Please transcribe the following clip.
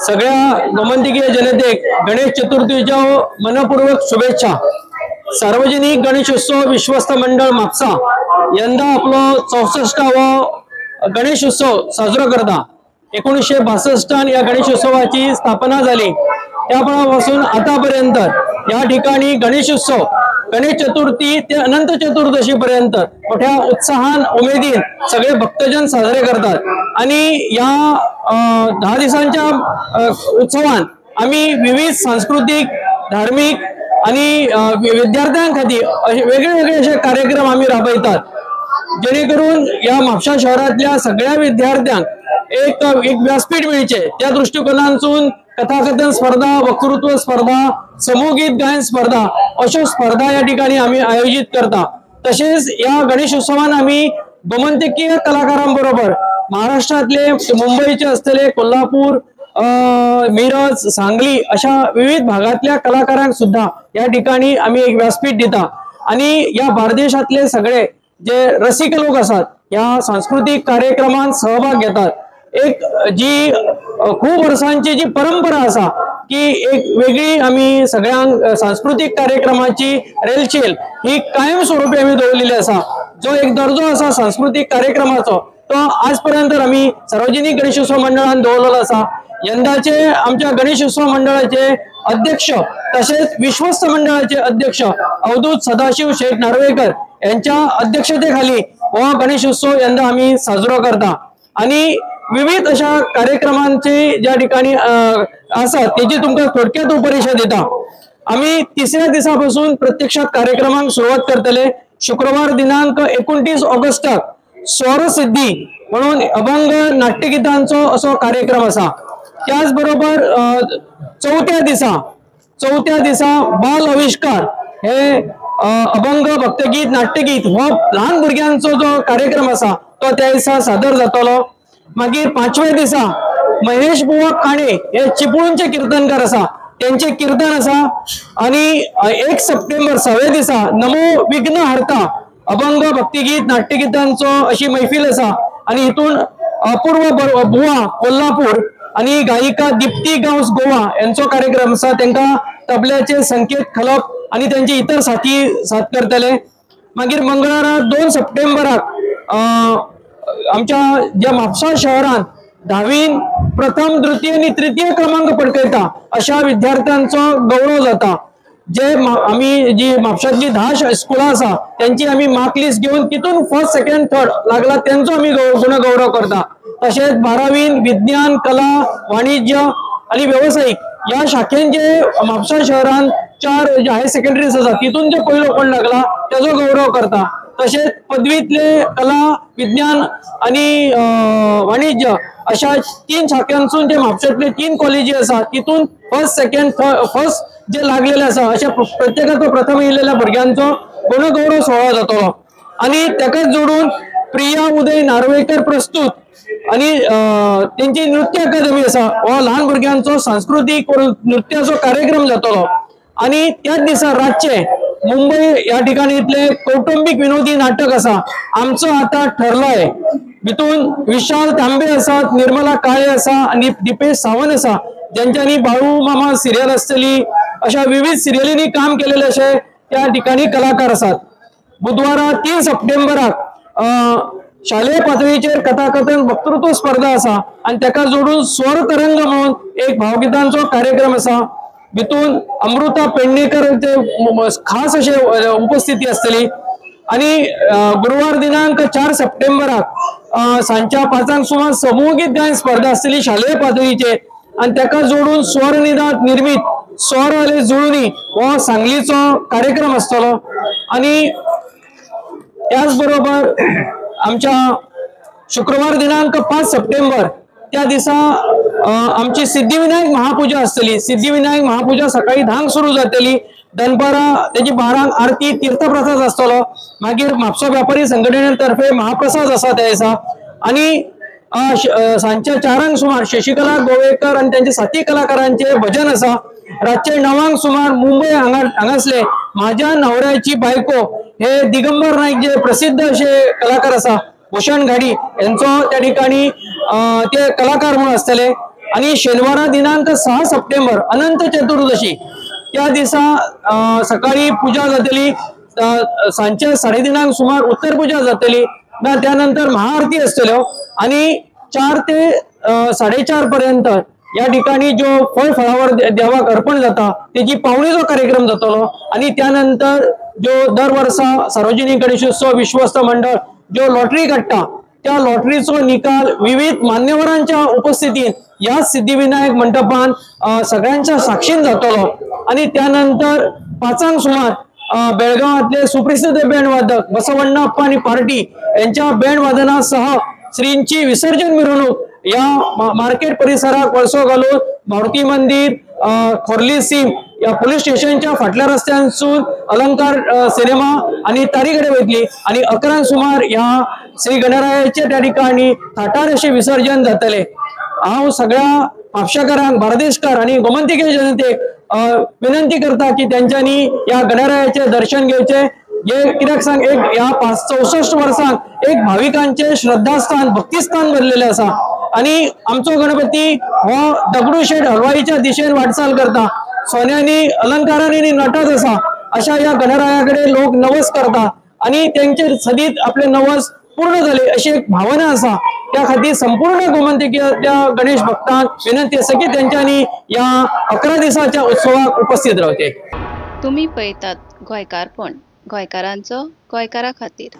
सगळ्या गोमंतकीय जनतेक गणेश चतुर्थीच्या मनपूर्वक शुभेच्छा। सार्वजनिक गणेशोत्सव विश्वस्त मंडळ म्हापसा यंदा आपलो 64वो गणेशोत्सव साजरो करता। 1962 या गणेशोत्सवाची स्थापना झाली, त्यापासून आतापर्यंत या ठिकाणी गणेशोत्सव गणेश चतुर्थी ते अनंत चतुर्दशी पर्यंत मोठ्या उत्साहान उमेदीन सगळे भक्तजन साजरे करतात। आणि या 10 दिवसांच्या उत्सवान आम्ही विविध सांस्कृतिक, धार्मिक आणि विद्यार्थ्यांखातीर वेगळे वेगळे असे कार्यक्रम आम्ही राबयतात, जेणेकरून या म्हापसा शहरातल्या सगळ्या विद्यार्थ्यांक एक एक व्यासपीठ मिळचे। त्या दृष्टिकोनातून कथाकथन स्पर्धा, वक्तृत्व स्पर्धा, समूहगीत गायन स्पर्धा अशो स्पर्धा या ठिकाणी आम्ही आयोजित करता। तसेच या गणेशोत्सवान आम्ही गोमंतकीय कलाकारांबरोबर महाराष्ट्रातले, मुंबईचे असलेले, कोल्हापूर, मिरज, सांगली अशा विविध भागातल्या कलाकारांक सुद्धा या ठिकाणी आम्ही एक व्यासपीठ दिता। आणि या बार्देशातले सगळे जे रसिक लोक आसात या सांस्कृतिक कार्यक्रमांत सहभाग घेतात। एक जी खूप वर्षांची जी परंपरा आसा की एक वेगळी आम्ही सगळ्यांक सांस्कृतिक कार्यक्रमाची रेलचेल ही कायमस्वरूपी आम्ही दवरलेली आसा। जो एक दर्जो आसा सांस्कृतिक कार्यक्रमाचो तो आजपर्यंत आम्ही सार्वजनिक गणेशोत्सव मंडळान दवरलेलो आसा। यंदाचे आमच्या गणेशोत्सव मंडळाचे अध्यक्ष तसेच विश्वस्त मंडळाचे अध्यक्ष अवधूत सदाशिव शेठ नार्वेकर यांच्या अध्यक्षतेखाली हो गणेशोत्सव यंदा आम्ही साजरो करता। आणि विविध अशा कार्यक्रमांची ज्या ठिकाणी आसा तेजी तुमकां थोडक्यात उपरिशा दिता। आम्ही तिसऱ्या दिसापासून प्रत्यक्षात कार्यक्रमांक सुरवात करतले। शुक्रवार दिनांक 29 ऑगस्टाक स्वरसिद्धी म्हणून अभंग नाट्यगीतांचो असो कार्यक्रम आसा। त्याच बरोबर चौथ्या दिसा बाल आविष्कार हे अभंग भक्तगीत नाट्यगीत हो ल्हान भुरग्यांचो जो कार्यक्रम आसा तो त्या दिसा सादर जातलो। मागीर 5व्या दिसा महेश बुवा काणे हे चिपळूणचे कीर्तनकार आसा त्यांचे कीर्तन आसा। आणि 1 सप्टेंबर 6व्या दिसा नमो विघ्न हर्ता अभंग भक्तिगीत नाट्यगीतांचो अशी मैफिल आसा। आणि हितून अपूर्व बुवा कोल्हापूर आणि गायिका दीप्ती गांवस गोवा यांचो कार्यक्रम आसा। तेंका तबल्याचे संकेत खलप आणि त्यांचे इतर साथी साथ करतले। मागीर मंगळारा 2 सप्टेंबराक आमच्या ज्या म्हापसा शहरांत 10वीन प्रथम, द्वितीय आणि तृतीय क्रमांक पटकयता अशा विद्यार्थ्यांचो गौरव जाता। जे आमी जी म्हापशांतली 10 स्कुलां आसा त्यांची आमी मार्क लिस्ट घेवन तितून फर्स्ट, सेकंड, थर्ड लागला त्यांचो आमी गुणगौरव करता। तशेंच 12वीन विज्ञान, कला, वाणिज्य आणि वेवसायीक ह्या शाखेन जे म्हापसा शहरांत 4 जे हायर सेकंडरीज आसा तितून जे पयलो कोण लागला तेजो गौरव करता। तशेंच पदवीतले कला, विज्ञान आणि वाणिज्य अशा 3 शाखांसून जे म्हापशांतले 3 कॉलेजी आसा तितून फर्स्ट, सेकंड, फर्स्ट जे लागलेले आसा अशा प्रत्येकाचो प्रथम येयलेल्या भुरग्यांचो गुणगौरव सोहळो जातलो। आणि तेकाच जोडून प्रिया उदय नार्वेकर प्रस्तुत आणि तेंची नृत्य अकादमी आसा हो ल्हान भुरग्यांचो सांस्कृतीक नृत्याचो कार्यक्रम जातलो। आणि त्याच दिसा रातचे मुंबई या ठिकाणी इथले कौटुंबिक विनोदी नाटक आसा आमचो आता ठरलाय, भितून विशाल तांबे आसात, निर्मला काळे आसा आणि दीपेश सावंत आसा ज्यांच्यानी बाळू मामा सिरियल आसतली अशा विविध सिरियलींनी काम केलेले अशे त्या ठिकाणी कलाकार आसात। बुधवारा 3 सप्टेंबराक शालेय पातळीचेर कथाकथन वक्तृत्व स्पर्धा आसा आणि तेका जोडून स्वर तरंग म्हणून एक भावगीतांचो कार्यक्रम आसा। भितून अमृता पेडणेकर खास अशे उपस्थिती आसतली। आणि गुरुवार दिनांक 4 सप्टेंबराक सांजच्या 5 सुमार समूहगीत गायन स्पर्धा आसतली शालेय पातळीचेर आणि तेका जोडून स्वरनिधात निर्मित स्वर आले जुळणी हो सांगलीचो कार्यक्रम आसतलो। आणि त्याच बरोबर आमच्या शुक्रवार दिनांक 5 सप्टेंबर त्या दिसा आमची सिद्धिविनायक महापूजा आसतली। सिद्धिविनायक महापूजा सकाळी 10 सुरू जातली, दनपारा तेजी 12 आरती तीर्थप्रसाद आसतलो। मागीर म्हापसा व्यापारी संघटनेतर्फे महाप्रसाद आसा त्या दिसा। आणि सांजच्या 4 सुमार शशिकला गोवेकर आणि त्यांचे साथी कलाकारांचे भजन आसा। रातचे 9 सुमार मुंबय हांगासले माझ्या नवऱ्याची बायको हे दिगंबर नाईक जे प्रसिद्ध असे कलाकार आसा, भूषण घाडी यांचो त्या ठिकाणी ते कलाकार म्हणून आसतले। आणि शेनवारा दिनांक 6 सप्टेंबर अनंत चतुर्दशी त्या दिसा सकाळी पूजा जातली, सांजचे 3:30 सुमार उत्तर पूजा जातली, त्यानंतर महाआरती आसतल्यो आणि 4 ते 4:30 पर्यंत या ठिकाणी जो फळ फळावर देवाक अर्पण जाता तेजी पावणीचो कार्यक्रम जातलो। आणि त्यानंतर जो दर वर्सा सार्वजनिक गणेशोत्सव विश्वस्त मंडळ जो लॉटरी काडटा त्या लॉटरीचो निकाल विविध मान्यवरांच्या उपस्थितीत या सिद्धिविनायक मंडपान सगळ्यांच्या साक्षीन जातलो। आणि त्यानंतर 5 सुमार बेळगावातले सुप्रसिद्ध बँड वादक बसवण्णा अप्पा आणि पार्टी यांच्या बँड वादनासह श्रींची विसर्जन मिरवणूक या मार्केट परिसरात वळसो घालून मारुती मंदिर खोर्ली सीम या पोलीस स्टेशनच्या फाटल्या रस्त्यांसून अलंकार सिनेमा आणि तारीकडे वयतली आणि 11 सुमार या श्री गणरायाच्या त्या ठिकाणी थाटार अशें विसर्जन जातले। हांव सगळ्या म्हापशेकारांक, बार्देशकार आणि गोमंतकीय जनतेक विनंती करता की त्यांच्यानी या गणरायाचे दर्शन घेवचे। हे कित्याक सांग, एक ह्या 64 वर्सांक एक भाविकांचे श्रद्धास्थान भक्तिस्थान बनलेले आसा आणि आमचो गणपती हो दगडूशेठ हलवाईच्या दिशेन वाटचाल करता, सोन्यांनी अलंकारांनी नटत आसा। अशा ह्या गणरायाकडे लोक नवस करता आणि त्यांचे सदीत आपले नवस पूर्ण झाले अशी एक भावना आसा। त्या खातीर संपूर्ण गोमंतकीय त्या गणेश भक्तांक विनंती आसा की त्यांच्यानी या 11 दिसाच्या उत्सवाक उपस्थित रावचे। तुम्ही पळयतात गोंयकारपण, गोंयकारांचो गोंयकारा खातीर।